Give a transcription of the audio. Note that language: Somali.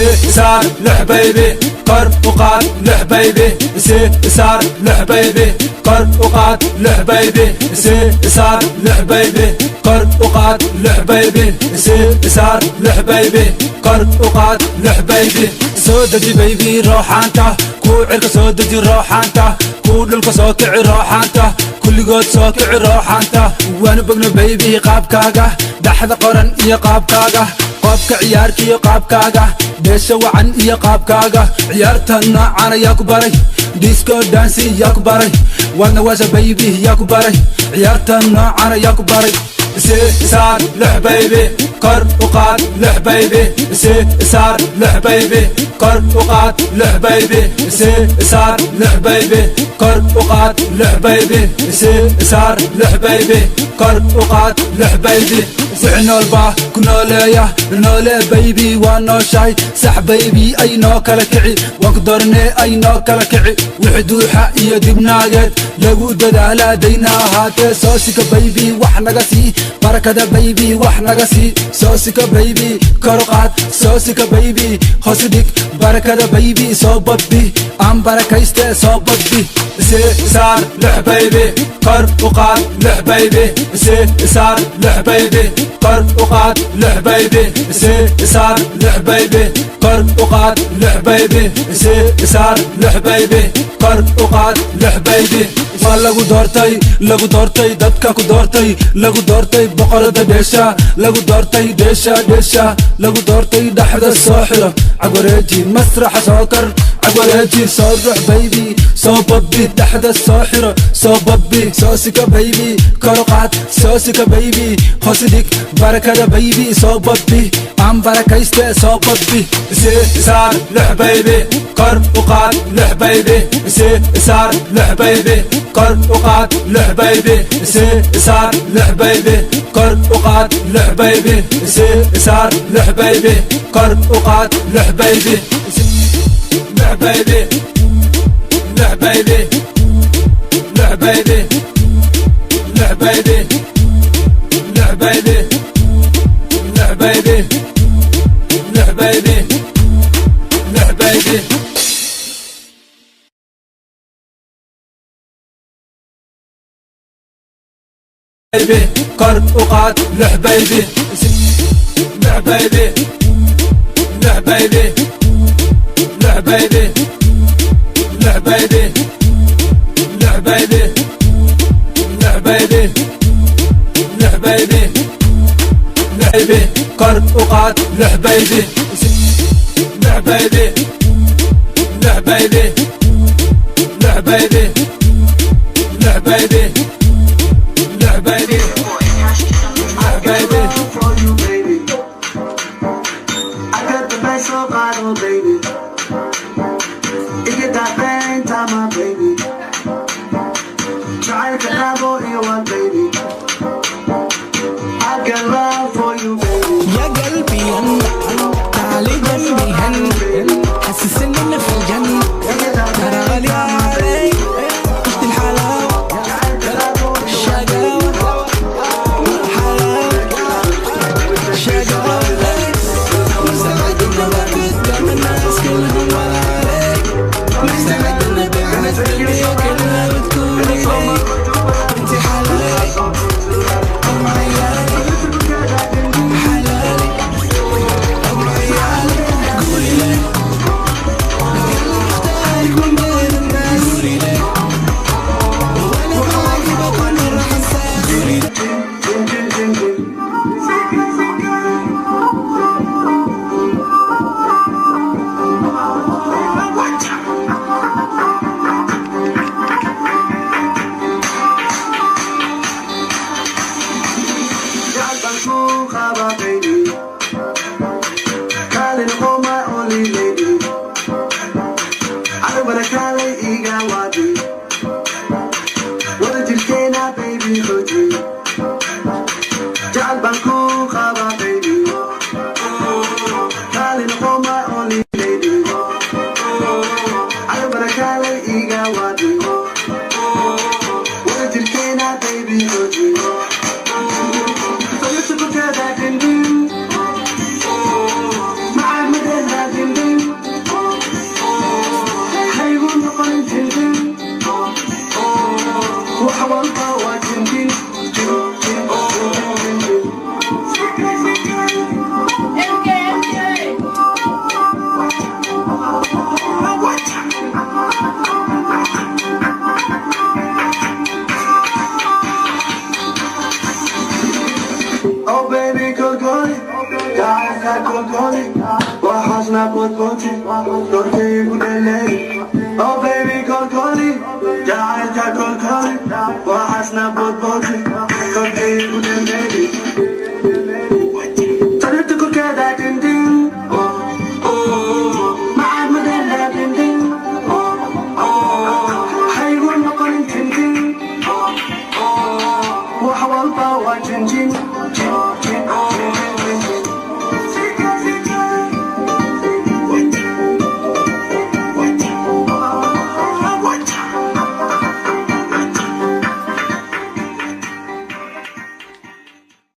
Saar lix baby, kor u qaad lix baby, saar lix baby, kor u qaad lix baby, saar lix baby, kor u qaad lix baby, saar lix baby, kor u qaad lix baby. Soo deji baby rooxaanta, kuu cirka soo deji rooxaanta, kuu dhulka soo kici rooxaanta, kulligood soo kici rooxaanta. Waanu bogno baby qaabkaaga, dhaxda qoran iyo qaabkaaga, qoobka ciyaarka iyo qaabkaaga, dheesha wacan iyo qaabkaaga. Ciyaarta noocan ayaa ku baray, disco dance yaa ku baray, waadna waasha baby yaa ku baray, ciyaarta noocan ayaa ku baray. Saar lix baby, kor u qaad lix baby, saar lix baby, kor u qaad lix baby, saar lix baby, kor u qaad lix baby, saar lix baby, kor u qaad lix baby. Wixii nool baa ku nooleeya, noolee baby waa nooshahay, sax baby ay noo kala kici, waan ku dooranee ay noo kala kici. Wixii duuxa iyo dibnaageed lagu dadaalaa dayna ahaatee, soo sika baby wax naga sii, barakada baby wax naga sii. Soo sika baby kor u qaad, soo sika baby hoos u dhig, barakada baby soo badbi, aan barakayste soo badbi. Saar lix baby, kor u qaad lix baby, saar lix baby, kor u qaad lix baby, saar lix baby, kor u qaad lix baby, saar lix baby, kor u qaad lix baby. Waa lagu doortay, lagu doortay, dadka ku doortay, lagu doortay boqorada dheesha, lagu doortay dheesha dheesha, lagu doortay dhaxda soo xiro, cagwareeji masraxa soo kar, cagwareeji soo rux baby, soo badbi dhaxda soo xiro, soo badbi. Soo sika baby kor u qaad, soo sika baby hoos u dhig, barakada baby soo badbi, aan barakayste soo badbi. Saar lix baby, kor u qaad lix baby, saar lix baby, kor u qaad lix baby, saar lix baby, kor u qaad lix baby, saar lix baby, kor u qaad lix baby, lix baby, lix baby, lix baby, lix baby, lix baby, lix baby, lix baby, lix baby. Baby kor u qaad lix baby, lix baby, lix baby, lix baby, lix baby, lix baby, lix baby, lix baby, lix baby, kor u qaad lix baby, lix baby, lix baby, lix baby, lix baby, lix baby, lix baby. For you, baby. I got the best of bottle, baby. You get that bang time, my baby. Try to have all you want, baby. I got love for you, baby. يا قلبي تعالي جنبي هن، حسس ان انا في الجنة، ترى غالي علي عشت الحلاوة الشقاوة حلاوة شقاوة، مستعد اني قدام الناس كلهم ولا عليك، مستعد اني ابيع الدنيا كلها وتكون لي، انت حلالي ام عيالي، حلالي ام عيالي، قولي لي اختارك من بين الناس، قولي لي وانا معاك بكون راح انساك، قولي لي. Baby. Calling all my only lady. I don't wanna call it Iga Wadi. What did you say now, baby? Hoji. Jal Banku Khaba, baby. Calling all my only lady. I don't wanna call it Iga Wadi. What did you say now, baby? Hoji. So you took a that in you. My mother Walba waa jinjin jin jin jin jin. Oh baby, kolkoli, jacaylka kolkoli, waxaasna boodbooti, korkaygu dheley. Oh baby, kolkoli, jacaylka kolkoli, waxaasna boodbooti, korkaygu dheley. Sariirta korkeeda dindin, macaan madela dindin, haygu noqonin tintin, wax walba waa jinjin.